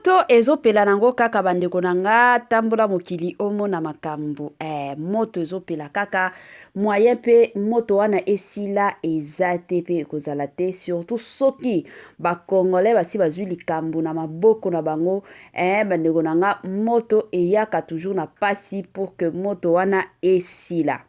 Moto ezopela nango kaka bandeko na nga, tambola mokili omona makambo eh, moto ezopela kaka moyen pe moto wana esila eza te pe ekozala te, surtout soki ba congolais basi bazwi likambo na maboko na bango eh, bandeko na nga, moto eyaka toujours na pasi pour que moto wana esila.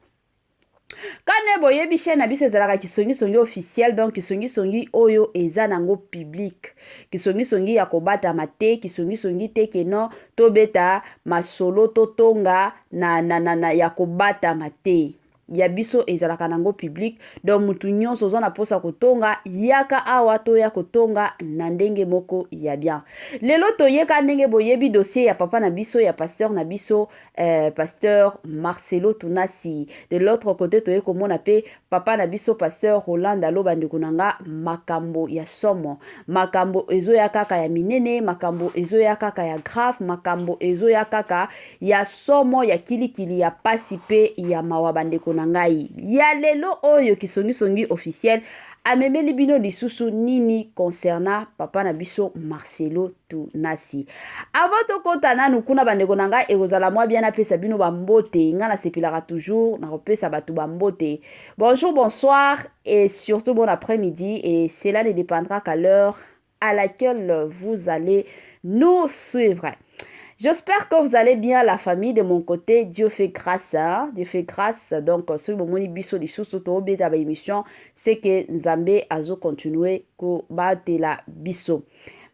Kane boyebi chaîne na biso ezalaka kisongisongi officiel, donc kisongisongi oyo eza nango public, kisongisongi ya kobatama te, kisongisongi te ke non tobeta masolo totonga na, na, na, na ya kobatama te. Ya biso ezalaka nango public, donc mutu nyonso oza na posa kotonga yaka awa toya kotonga na ndenge moko ya bien. Lelo toyeka ndenge boyebi dossier ya papa na biso ya pasteur na biso eh, pasteur Marcelo Tunasi. De l'autre côté toye komona pe papa na biso pasteur Roland Dalo. Bandeko na nga, makambo ya somo, makambo ezoya kaka ya minene, makambo ezoya kaka ya grave, makambo ezoya kaka ya somo, ya kilikili, ya pasi pe ya mawa. Bandeko na ngai, ya lelo oyo kisongisongi officiel amemeli bino lisusu nini concernant papa na biso Marcelo Tunasi. Avant tokota nanu kuna bandeko na ngai, ekozala mwa bien napesa bino bambote. Ngai nasepelaka toujours na kopesa bato bambote. Bonjour, bonsoir et surtout bon après-midi, et cela ne dépendra qu'à l'heure à laquelle vous allez nous suivre. J'espère que vous allez bien la famille. De mon côté, Dieu fait grâce, hein? Dieu fait grâce. Donc soki bomoni biso lisusu tobeta ba émission, c'est que Nzambe azo continuer kobatela biso.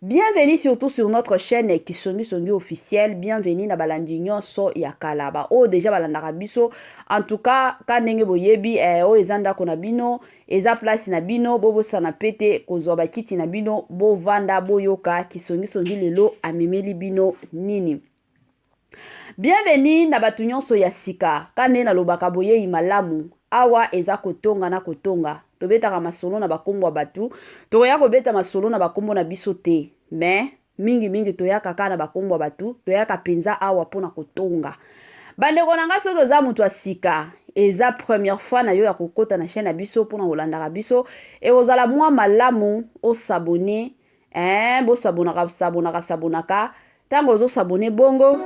Bienvenue surtout sur notre chaîne Kisongi Songi officiel. Bienvenue na balandi nyonso ya kala ba oyo déjà balandaka biso. En tout cas, ka ndenge boyebi eh, oyo eza ndako na bino, eza place na bino, bobosana pe te kozwa bakiti na bino, bovanda boyoka Kisongi Songi lelo amemeli bino nini. Bienvenue na bato nyonso ya sika. Ka nde nalobaka boyeyi malamu. Awa eza kotonga na kotonga. Tobetaka masolo na bakombo ya bato. Tokoya kobeta masolo na bakombo na biso te. Mais mingi mingi toyaka kaka na bakombo ya bato. Toyaka penza awa mpona kotonga. Bandeko na nga, soki oza moto ya sika, eza première fois na yo ya kokota na chaîne na biso mpona kolandaka biso, ekozala mwa malamu osabone. Bosabonaka, sabonaka, sabonaka. Ntango ozosabone bongo.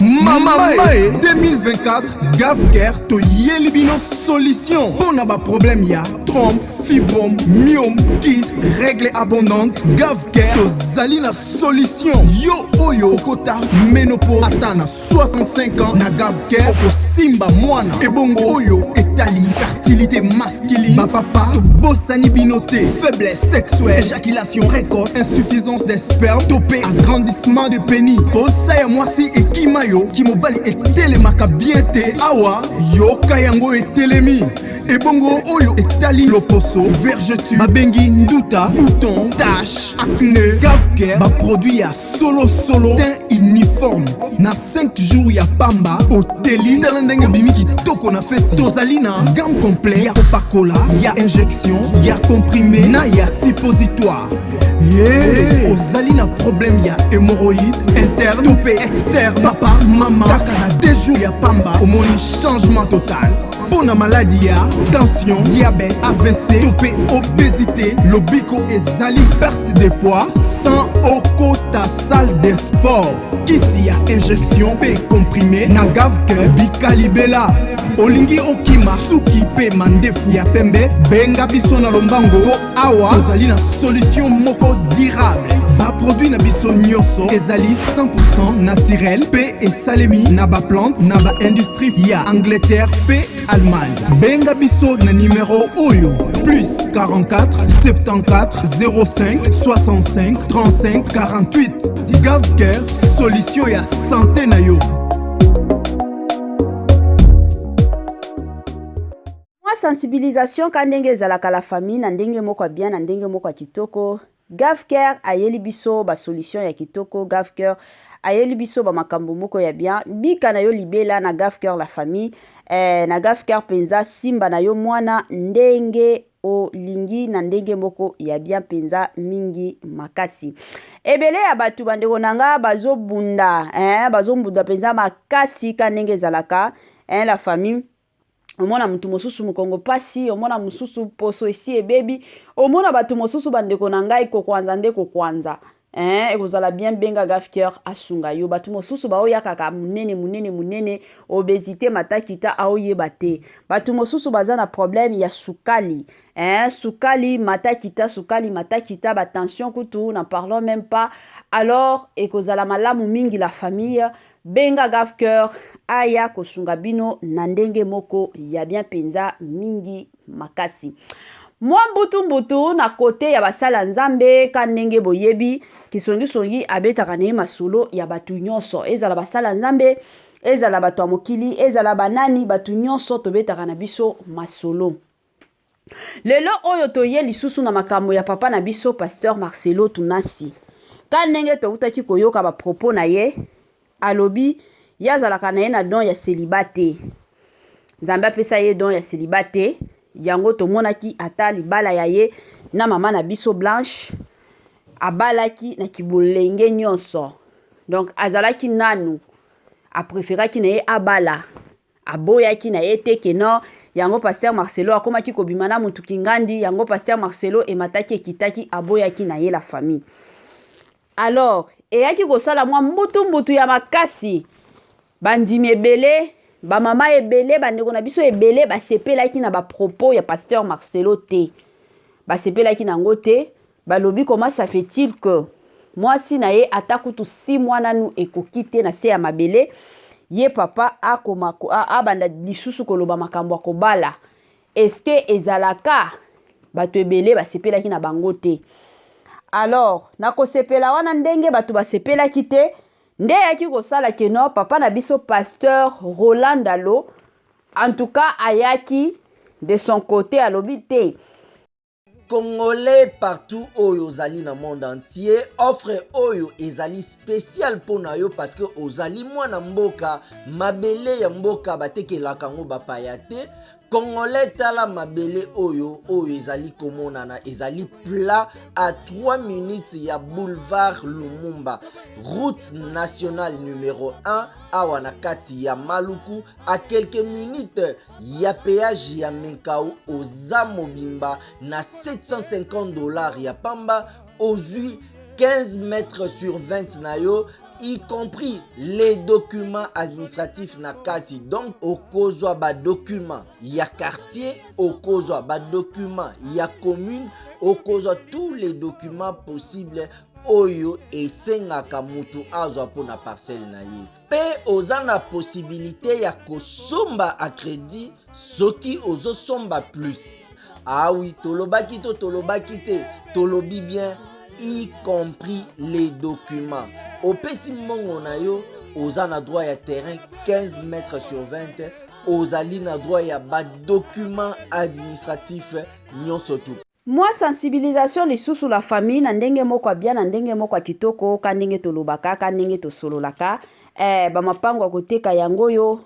Mama Mae 2024, Gavcare toyeli bino solution mpo na baproblème ya trompe, fibrome, myome, kyste, règle abondante. Gavcare tozali na solution. Yo oyo okota ménopause ata na 65 ans, na Gavcare okosimba mwana. Ebongo oyo etali fertilité masculine, bapapa tobosani bino te. Faiblesse sexuelle, éjaculation précoce, insuffisance des sperme to pe agrandissement de pénis, posa ya mwasi ekima yo, kimobali etelemaka bien te, awa yoka yango etelemi. Ebongo oyo etali loposo, vergeture babengi nduta, bouton, tache, acné, Gavcare baproduit ya solo solo, teint uniforme na 5 jours ya pamba oteli. Tala ndenge obimi kitoko na feti. Tozali na gamme complet ya kopakola, ya injection, ya comprimé na ya suppositoire. Yeah. Ozali na problème ya hémorroïde interne to pe externe, papa mama, kaka na 2 jours ya pamba omoni changement total. Mpo na maladi ya tension, diabète, AVC to pe obésité, lobiko ezali perte de poids sans okota salle de sport. Kisi ya injection pe comprimé na Gavcare, bikalibela. Olingi okima suki pe mandefu ya pembe, benga biso na lombango po awa tozali na solution moko durable. Baproduit na biso nyonso ezali 100% naturel pe esalemi na baplante na baindustrie ya Angleterre pe Allemagne. Benga biso na numero oyo plus 44 74 05 65 35 48. Gavcare, solution ya santé na yo. Mwa sensibilisation ka ndenge ezalaka la famille, na ndenge moko ya bien, na ndenge moko ya kitoko. Gavcare ayeli biso ba solution ya kitoko. Gavcare ayeli biso ba makambo moko ya bien. Bika na yo libela na Gavcare la famille. Na Gavcare penza simba na yo mwana ndenge olingi, na ndenge moko ya bien penza mingi makasi. Ebele ya bato bandeko na nga bazobunda, bazobunda penza makasi ka ndenge ezalaka, la famille. Omona mutu mosusu mokongo pasi, omona mosusu poso esi ebebi, omona bato mosusu bandeko na ngai kokwanza nde kokwanza. Hein, ekozala bien benga Gafcœur asunga yo. Bato mosusu baoyakaka munene munene munene, obésité matakita aoyeba te. Bato mosusu baza na problème ya sukali. Hein, sukali matakita, sukali matakita, ba tension kutu, n'en parlons même pas. Alors ekozala malamu mingi la famille, benga Gafcœur aya kosunga bino na ndenge moko ya bien penza mingi makasi. Mwa mbutu mbutu na kote ya basala Nzambe ka ndenge boyebi kisongisongi abetaka na ye masolo ya bato nyonso, ezala basala Nzambe, ezala bato ya mokili, ezala banani, bato nyonso tobetaka na biso masolo. Lelo oyo toye lisusu na makambo ya papa na biso Pasteur Marcelo Tunasi. Ka ndenge towutaki koyoka ba propos na ye, alobi ye azalaka na ye na don ya celibat te. Nzambe apesa ye don ya celibat te. Yango tomonaki ata libala ya ye na mama na biso Blanche, abalaki na kibolenge nyonso. Donc azalaki nanu, apreferaki na ye abala, aboyaki na ye te ke non. Yango Pasteur Marcelo akomaki kobima na mutu kingandi, yango Pasteur Marcelo emataki ekitaki, aboyaki na ye la famille. Alors eyaki kosala mwa mbutu mbutu ya makasi, bandimi ebele, bamama ebele, bandeko na biso ebele basepelaki na ba propos ya Pasteur Marcelo te, basepelaki nango te. Balobi comment ça fait-il que mwasi na ye ata kutu 6 mois nanu ekoki te na se ya mabele, ye papa akoma abanda lisusu koloba makambo ya kobala. Est-ce que ezalaka? Bato ebele basepelaki na bango te. Alors na kosepela wana ndenge bato basepelaki te, nde eyaki kosala ke non, papa na biso Pasteur Roland Dalo en tout cas ayaki de son côté, alobi te. Congolais partout oyo ozali na monde entier, offre oyo ezali spécial mpo na yo parce que ozali mwana mboka, mabele ya mboka batekelaka yango bapaya te. Congolais, tala mabele oyo oyo ezali komonana, ezali plat à 3 minutes ya boulevard Lumumba, route nationale numéro 1, awa na kati ya Maluku, à quelques minutes ya péage ya Menkao. Oza mobimba na 750 $ ya pamba, ozwi 15 mètres sur 20 na yo, y compris les documents administratifs na kati. Donc okozwa badocument ya quartier, okozwa badocument ya commune, okozwa tous les documents possibles oyo esengaka mutu azwa mpona parcelle na ye. Mpe oza na possibilité ya kosomba à crédit soki ozosomba plus. Ah oui, tolobaki to tolobaki te? Tolobi bien, y compris les documents. Opesi mbongo na yo, oza na droit ya terrain 15 mètres sur 20, ozali na droit ya badocument administratif nyonso tu. Mwa sensibilisation lisusu la famille, na ndenge moko ya bien, na ndenge moko ya kitoko, ka ndenge tolobaka, ka ndenge tosololaka, bamapango ya koteka yango oyo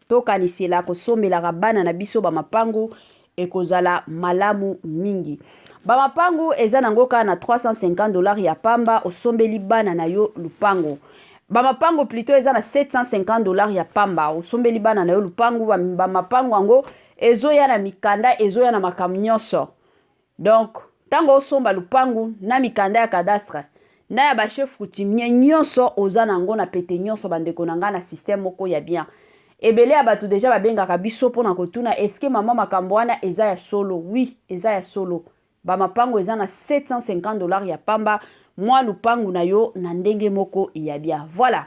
tokanisela kosombelaka bana na biso bamapangu, ekozala malamu mingi. Bamapangu eza nango kaka na 350 $ ya pamba, osombeli bana na yo lupango. Bamapangu plutôt eza na 750 $ ya pamba, osombeli bana na yo lupangu. Bamapangu yango ezoya na mikanda, ezoya na makambo nyonso. Donc ntango osomba lupangu na mikanda ya cadastre na ya bachef coutumier nyonso, oza nango na pete nyonso. Bandeko na ngai, na système moko ya bien, ebele ya bato déjà babengaka biso mpona kotuna: eske mama, makambo wana eza ya solo? Oui, eza ya solo. Bamapango eza na 750 $ ya pamba, mwa lupangu na yo na ndenge moko ya bien. Voilà,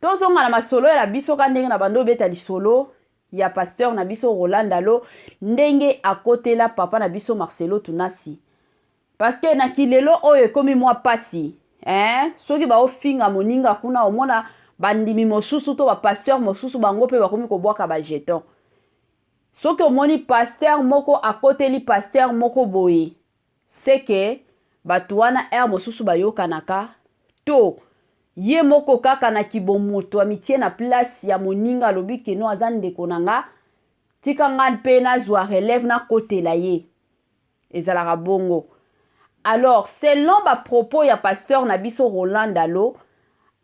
tozonga na masolo ya biso ka ndenge na bando obeta lisolo ya pasteur na biso Roland Dalo, ndenge akotela papa na biso Marcelo Tunasi, parce que na kilelo oyo ekomi mwa pasi, eh? Soki baofinga moninga kuna, omona bandimi mosusu to bapasteur mosusu, bango mpe bakomi kobwaka bajeton. Soki omoni pasteur moko akoteli pasteur moko boye, seke bato wana ere mosusu bayokanaka to ye moko kaka na kibomoto amitie na place ya moninga, alobi ke non, aza ndeko na nga, tika nga mpe nazwa relève, nakotela ye. Ezalaka bongo. Alors selon bapropos ya pasteur na biso Roland Dalo,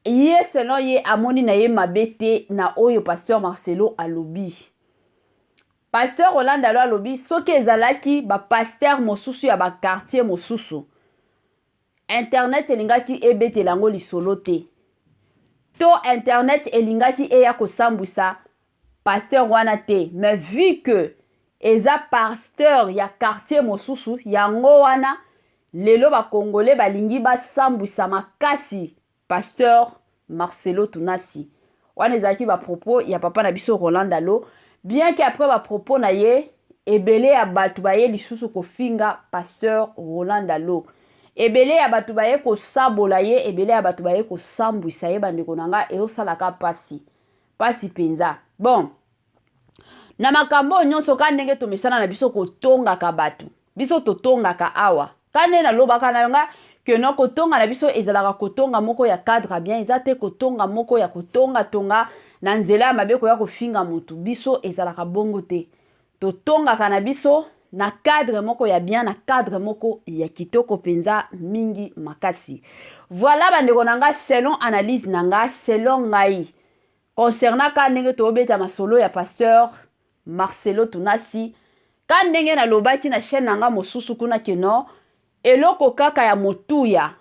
ye selon ye amoni na ye mabe te na oyo pasteur Marcelo alobi. Pasteur Roland Dalo alobi soki ezalaki bapasteur mosusu ya baquartier mosusu. Internet elingaki ebetela yango lisolo te to internet elingaki eya kosambwisa pasteur wana te, mais vu que eza pasteur ya quartier mosusu, yango wana lelo ba Congolais balingi basambwisa makasi pasteur Marcelo Tunasi. Wana ezalaki ba propos ya papa na biso Roland Dalo, bien que après ba propos na ye ebele ya bato baye lisusu kofinga pasteur Roland Dalo, ebele ya bato baye kosabola ye, ebele ya bato baye kosambwisa ye. Bandeko na nga, ezosalaka pasi, pasi mpenza. Bon, na makambo oyo nyonso, ka ndenge tomesana na biso kotongaka bato, biso totongaka awa, ka nde nalobaka na yo nga ke no kotonga na biso ezalaka kotonga moko ya cadre bien, eza te kotonga moko ya kotongatonga na nzela ya mabe, koya kofinga motu. Biso ezalaka bongo te. Totongaka na biso na cadre moko ya bien, na cadre moko ya kitoko mpenza mingi makasi. Voilà, bandeko na nga, selon analyse na nga, selon ngai, concernant ka ndenge tobeta masolo ya pasteur Marcelo Tunasi, ka ndenge nalobaki na chaîne na nga mosusu kuna ke no eloko kaka ya motuya,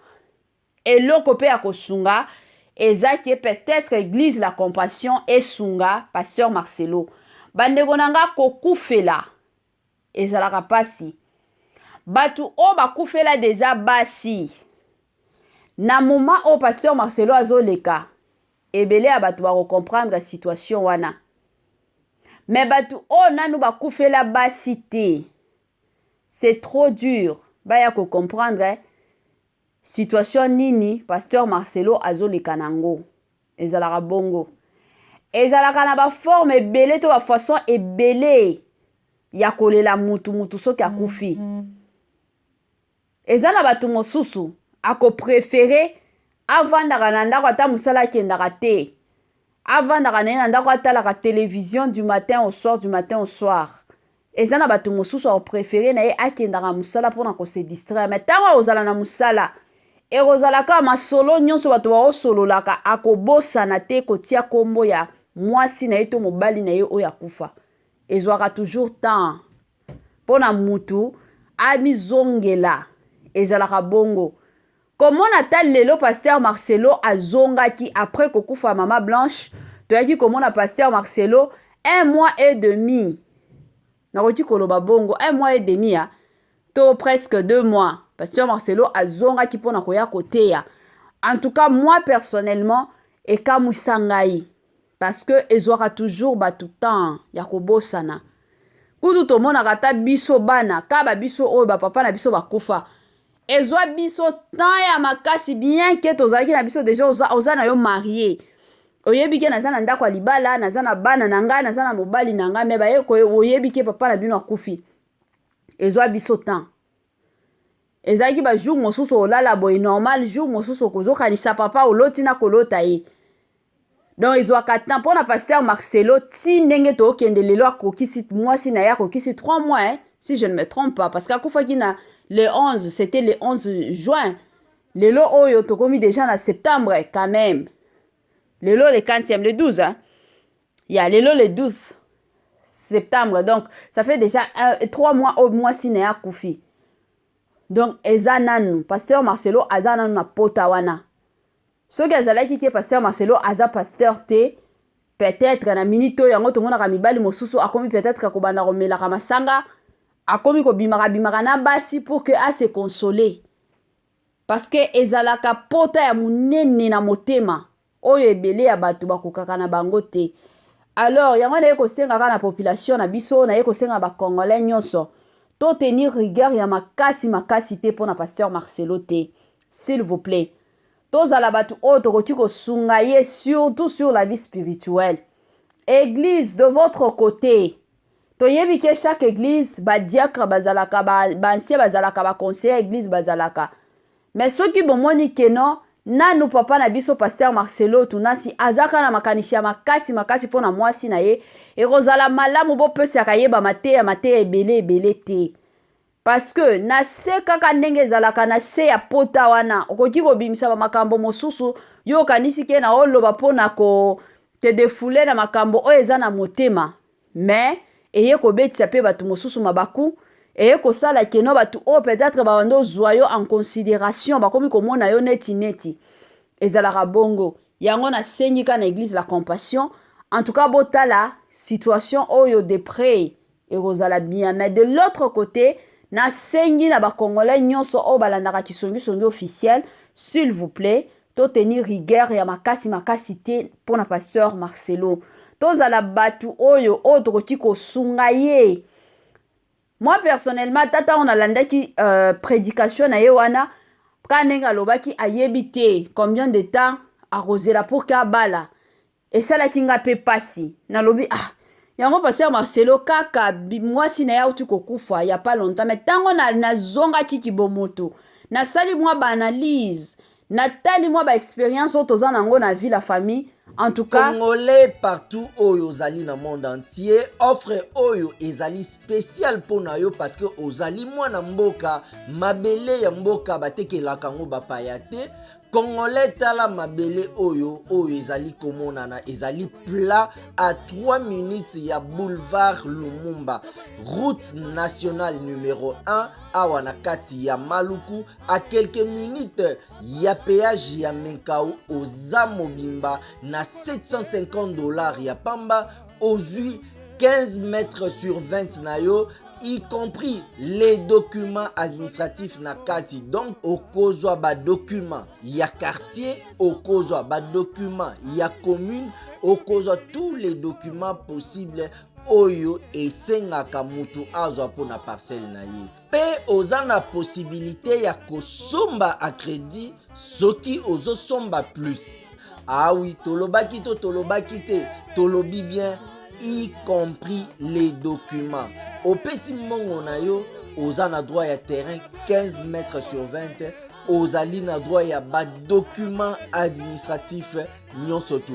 eloko mpe ya kosunga eza ke peut-être église La Compassion esunga pasteur Marcelo. Bandeko na nga, kokufela ezalaka mpasi. Bato oyo bakufela deja basi, na moment oyo pasteur Marcelo azoleka, ebele ya bato bakocomprendre situation wana. Me bato oyo nanu bakufela basi te, c'est trop dur baya kocomprendre situation nini pasteur Marcelo azoleka nango. Ezalaka bongo, ezalaka na baforme ebele to bafaçon ebele ya kolela mutu. Mutu soki akufi, eza na bato mosusu akopréférer avandaka na ndako, ata mosala akendaka te, avandaka na ye na ndako, atalaka télévision du matin au soir, du matin au soir. Eza na bato mosusu akopréférer na ye akendaka mosala mpona kose distraire. Mais ntango akozala na mosala, ekozala kaka masolo nyonso bato baosololaka, akobosana te kotia nkombo ya mwasi na ye to mobali na ye oyo akufa. Ezwaka toujours temps mpo na mutu amizongela, ezalaka bongo. Komona ata lelo pasteur Marcelo azongaki après kokufa mama Blanche, toyaki komona pasteur Marcelo un mois et demi, nakoki koloba bongo, un mois et demi ya to presque 2 mois, pasteur Marcelo azongaki mpona koya koteya. En tout cas, moi personnellement, ekamwisa ngai parce que ezwaka toujours bato temps ya kobosana. Kutu tomonaka ata biso bana ka babiso oyo bapapa na biso bakufa, ezwa biso temps ya makasi, bien ke tozalaki na biso deja oza, oza na yo marié, oyebi ke naza na ndako ya libala, naza na bana na ngai, naza na mobali na ngai, me baye oyebi ke papa na bino akufi, ezwa biso temps. Ezalaki bajour mosusu olala boye normal, jour mosusu okozokanisa papa, oloti na kolota ye. Donc ezwaka temps mpo na pasteur Marcelo ti ndenge tookende lelo, akokisi mwasi na ye akokisi 3 mois, hein, si je ne me trompe pas, parce que akufaki na le 11, c'était le 11 juin. Lelo oyo tokomi déjà na septembre quand même. Lelo le 4e, le 12, hein? Ya lelo le 12 septembre, donc ça fait déjà 3 mois oyo mwasi na ye akufi. Donc eza nanu, pasteur Marcelo aza nanu na pota wana. Soki azalaki ke pasteur Marcelo aza pasteur te, peut-être na minute oyo yango tomonaka mibali mosusu akomi peut-être kobanda komelaka masanga, akomi kobimaka bimaka na basi pour que ase consoler, parce que ezalaka pota ya monene na motema oyo ebele ya bato bakokaka na bango te. Alors yango naye kosenga kaka na population na biso, naye kosenga bacongolais nyonso, totenir rigueur ya makasi makasi te mpo na pasteur Marcelo te, s'il vous plaît. Tozala bato oyo tokoki kosunga ye, surtout sur la vie spirituelle. Église, de votre côté, toyebi ke chaque église badiacre bazalaka, baancien bazalaka, baconseiller église bazalaka. Mais soki bomoni ke no nanu papa na biso pasteur Marcelo Tunasi aza kaka na makanisi ya makasi makasi mpo na mwasi na ye, ekozala malamu bopesaka ye bamateya mateya ebele ebele te, parce que na se kaka ndenge ezalaka na se ya pota wana, okoki kobimisa bamakambo mosusu. Yo okanisi ke na oloba mpona ko te défouler na makambo oyo eza na motema, mais eye kobetisa mpe bato mosusu mabaku. Eye kosala keno bato oyo peut-être babanda ozwa yo en considération bakomi komona yo neti neti. Ezalaka bongo. Yango nasengi kaka na église la compassion, en tout cas botala situation oyo de près, ekozala bien. Mais de l'autre côté, nasengi na bacongolais nyonso oyo balandaka Kisongisongi officiel, s'il vous plaît, totenir rigueur ya makasi makasi te mpona pasteur Marcelo. Tozala bato oyo tokoki kosunga ye. Moi personnellement, tata oyo nalandaki prédication na ye wana, kaka ndenge alobaki ayebi te combien de temps akozela pour ke abala, esalaki nga mpe pasi. Nalobi: "Ah, yango pasteur Marcelo kaka mwasi na ye auti kokufa ya pas longtemps." Mais ntango nazongaki kibomoto, nasali mwa baanalyse, natali mwa baexpérience oyo toza nango na vie, la famille, en tout cas. Congolais partout oyo ozali na monde entier, offre oyo ezali spécial mpo na yo parce que ozali mwana mboka. Mabele ya mboka batekelaka yango bapaya te. Congolais, tala mabele oyo ezali komonana, ezali plat à 3 minutes ya boulevard Lumumba, route nationale numéro 1, awa na kati ya Maluku, à quelques minutes ya péage ya Menkao. Oza mobimba na 750 $ ya pamba, ozwi 15 mètres sur 20 na yo, y compris les documents administratifs na kati. Donc okozwa badocument ya quartier, okozwa badocument ya commune, okozwa tous les documents possibles oyo esengaka mutu azwa mpona parcelle na ye. Mpe oza na possibilité ya kosomba à crédit soki ozosomba plus. Awi tolobaki to tolobaki te? Tolobi bien, y compris les documents. Opesi mbongo na yo, oza na droit ya terrain 15 mètres sur 20, ozali na droit ya badocument administratif nyonso tu.